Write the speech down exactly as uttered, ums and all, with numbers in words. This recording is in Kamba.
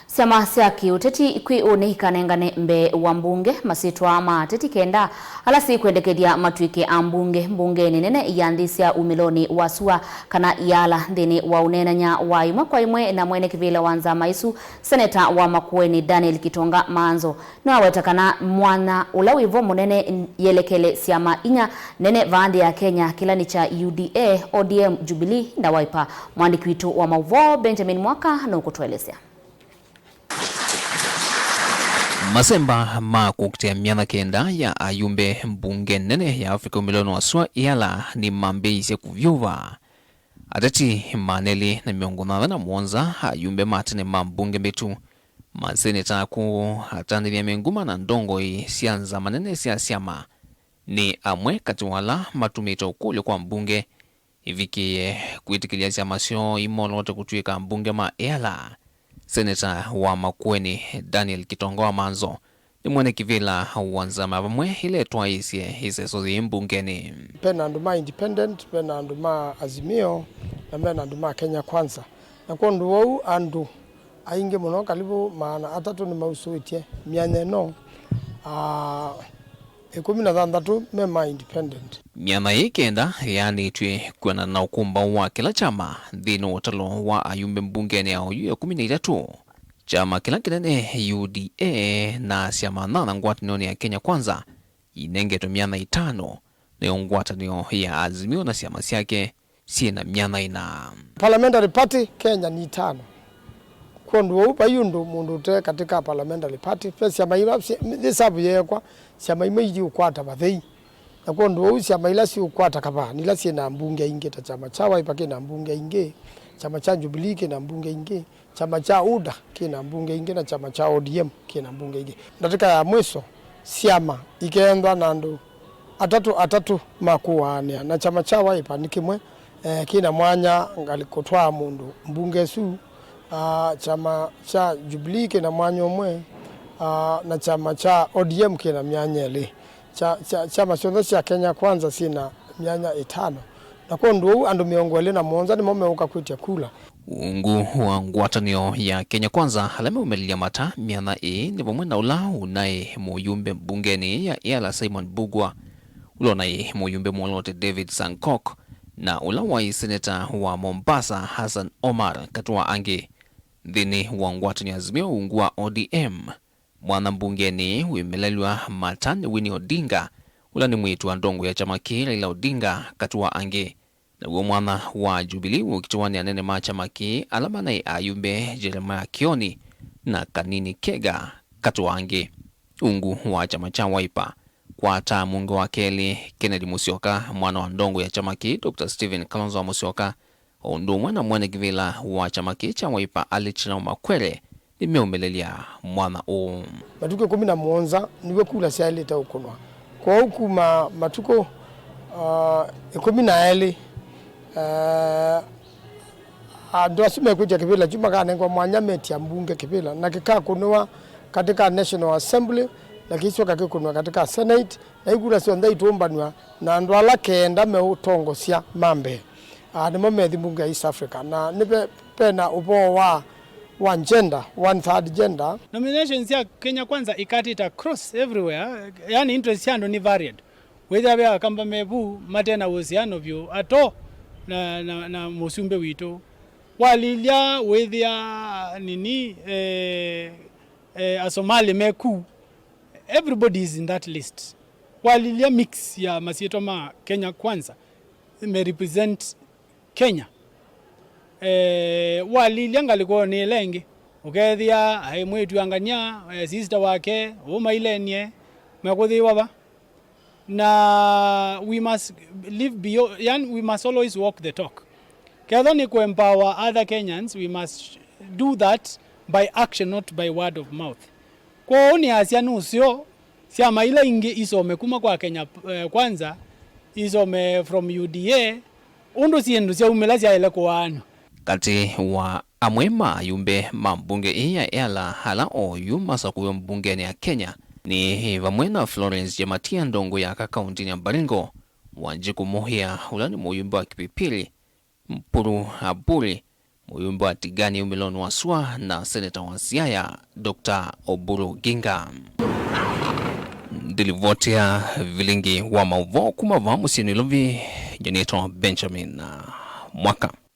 Syama sya kĩũteti kwĩ ũnĩ ikanengane mbee wa mbunge masyĩtwa ma ateti kenda ala sikwendekethya matw'ĩke ambunge mbungenĩ nene ya nthĩ sya umĩlonĩ wa sua kana iala. Nthĩnĩ wa ũneenany'a wa ĩmwe kwa ĩmwe na mwene kĩvĩla wa nzama ĩsu, seneta wa Makueni Daniel Kitonga Maanzo nĩwaweta kana mwanya ũla wĩvo mũnene yelekele syama inya nene vaa nthĩ ya Kenya, kĩla nĩ kya U D A, O D M, Jubilee na Wiper. Mwandĩki witũ wa maũvoo Benjamin Mwaka nũkũtũelesya. Masemba ma kũkitĩa myanya kenda ya ayumbe mbunge nene ya Africa umĩlonĩ wa sua iala nĩmambĩĩisye kũvyũva. Ateti maana elĩ na mĩongo thanthatũ na mũonza, ayumbe ma tene ma mbunge mbĩtu, maseneta akũũ, atandĩthya me nguma na ndongoi sya nzama nene sya syama nĩ amwe katĩ wa ala matumĩte ũkũlyo kwa mbunge ĩvikĩĩe kwĩtĩkĩlya syama syoo imolote kũtw'ĩka mbunge ma ĩala. Seneta wa Makueni Daniel Kitonga wa Manzo nĩ mwene kĩvĩla wa nzama vamwe ĩla ĩtwaĩĩsye ĩseso yĩĩ mbungenĩ. Ve na andũ ma independent, ve na andũ ma Azimio, na ve na andũ ma Kenya Kwanza. Na kwondũ wou andũ aingĩ mũno, karibu maana atatũ, nĩmausũĩtye myanya ĩno. Ah, ĩkũmi na thanthatũ me ma independent. Myanya ĩĩ kenda yaanĩtw'e kwĩanana na ũkũmbaũ wa kĩla kyama nthĩnĩ wa ũtalo wa ayumbe mbungenĩ ya oyu ĩkũmi na itatũ. Kyama kĩla kĩnene, U D A, na syama nyanya ngwatanĩonĩ ya Kenya Kwanza inengetwe myanya ĩtano, nayo ngwatanĩo ya Azimio na syama syake syĩ na myanya ĩna. Parliamentary party Kenya nĩ itano. Kwondũ ũu, vai ũndũ mũndũ ũte katĩ ka parliamentary party. Ve syama ila syĩ, yĩsavu yeekwa, syama imwe iiũkwata vathei. Na kwondũ ũu, syama ila siũkwata kavaa nĩ ila syĩ na mbunge aingĩ, ta kyama kya Wiper kĩ na mbunge aingĩ, kyama kya Jubilee kĩ na mbunge aingĩ, kyama kya UDA kĩ na mbunge ingĩ, na kyama kya O D M kĩ na mbunge ingĩ. Ndatĩka ya mwiso, syama ikeenthwa na andũ atatũ atatũ ma kũaanĩa, na kyama kya Wiper nĩ kĩmwe, eh, kĩ na mwanya ngalĩ kũtwaa mũndũ mbunge ĩsu. Ah, kyama kya Jubilee kĩ na mwanya ũmwe, ah, na kyama kya O D M kĩ na myanya ĩlĩ. Kya, kya, kyama syonthe sya Kenya Kwanza syĩ na myanya ĩtano. Na kwondũ ũu, andũ mĩongo ĩlĩ na mũonza nĩmo meũka kwĩtya kula. Ungu wa ngwatanĩo ya Kenya Kwanza, ala meũmĩlĩlya mata myanya ĩĩ nĩ vamwe na ũla ũnaĩ mũyumbe mbungenĩ ya ĩala Simon Mbugua, ũla ũnaĩ mũyumbe mwolote David Sankok, na ũla waĩ seneta wa Mombasa Hassan Omar, katĩ wa angĩ. Nthĩnĩ wa ngwatanĩo ya Azimio ungu wa O D M, mwanya mbungenĩ wĩmĩlĩlw'a mata nĩ Winnie Odinga, ũla nĩ mwĩĩtu wa ndongoi ya kyama kĩĩ Raila Odinga, katĩ wa angĩ. Naw'o mwanya wa Jubilee wũkitĩwa nĩ anene ma kyama kĩĩ ala manaĩ ayumbe Jeremiah Kioni na Kanini Kega, katĩ wa angĩ. Ungu wa kyama kya Wiper kwataa mũnge wa kelĩ Kennedy Musyoka, mwana wa ndongoi ya kyama kĩĩ Doctor Stephen Kalonzo wa Musyoka, o ũndũ ũmwe na mwene kĩvĩla wa kyama kĩĩ kya Wiper Alice Nao Makwere nĩmeũmĩlĩlya mwanya ũũ. Matukũ ĩkũmi na mũonza nĩw'o kula syaĩlĩte ũkũnwa. Kwoou kuma matukũ, ah, ĩkũmi na elĩ, eh, andũ asu mekwĩtya kĩvĩla kyu makanengwa mwanya metya mbunge kĩvĩla, na kĩkakũnĩwa katĩ ka National Assembly, na kĩisyoka kĩkũnwa katĩ ka Senate, na ikula syonthe itũmbanw'a na andũ ala kenda meũtongosya ma mbee. Ah, nĩmo methi mbunge ya East Africa, na nĩ ve, ve na ũvoo wa, wa gender, one third gender. Nominations sya Kenya Kwanza ikatĩte across everywhere, yani interest sya andũ nĩ varied. Wĩthĩa ve Akamba me vu mate na ũsiano vyũ ato na, na, na mũsumbĩ witũ. Walilya wĩthĩa nini, eh, eh, Asomali me ku. Everybody is in that list. Walilya mix ya masyĩtwa ma Kenya Kwanza, me represent Kenya. Eh, walilya ngalĩkonĩ ĩla ĩngĩ, ũkethĩa aĩ mwĩĩtu angania, eh, sister wake, ũmailenie, mekũthĩĩwa va. Na we must live beyond, yani, we must always walk the talk. Ketha nĩ kũ empower other Kenyans, we must do that by action, not by word of mouth. Kwoou nĩasya nũseo syama ila ingĩ isome kuma kwa Kenya, eh, Kwanza, isome from U D A, ũndũ syĩndũ syaumĩla syaĩle kũaanw'a. Katĩ wa amwe ma ayumbe ma mbunge ĩĩ ya ĩala ala oyu masakuiwe mbungenĩ ya Kenya nĩ vamwe na Florence Jematia, ndongoi ya aka kauntinĩ ya Baringo, Wanjikũ Mũhĩa, ũla nĩ mũyumbe wa Kipipiri, Mpuru Aburi, mũyũmbe wa Tigania umĩlonĩ wa sua na seneta wa Siaya, Doctor Oburu Oginga. Ndilivoti ya vilingi wa maũvoo kuma vaa mũsyĩ Nairobi, nyenĩtwa Benjamin Mwaka.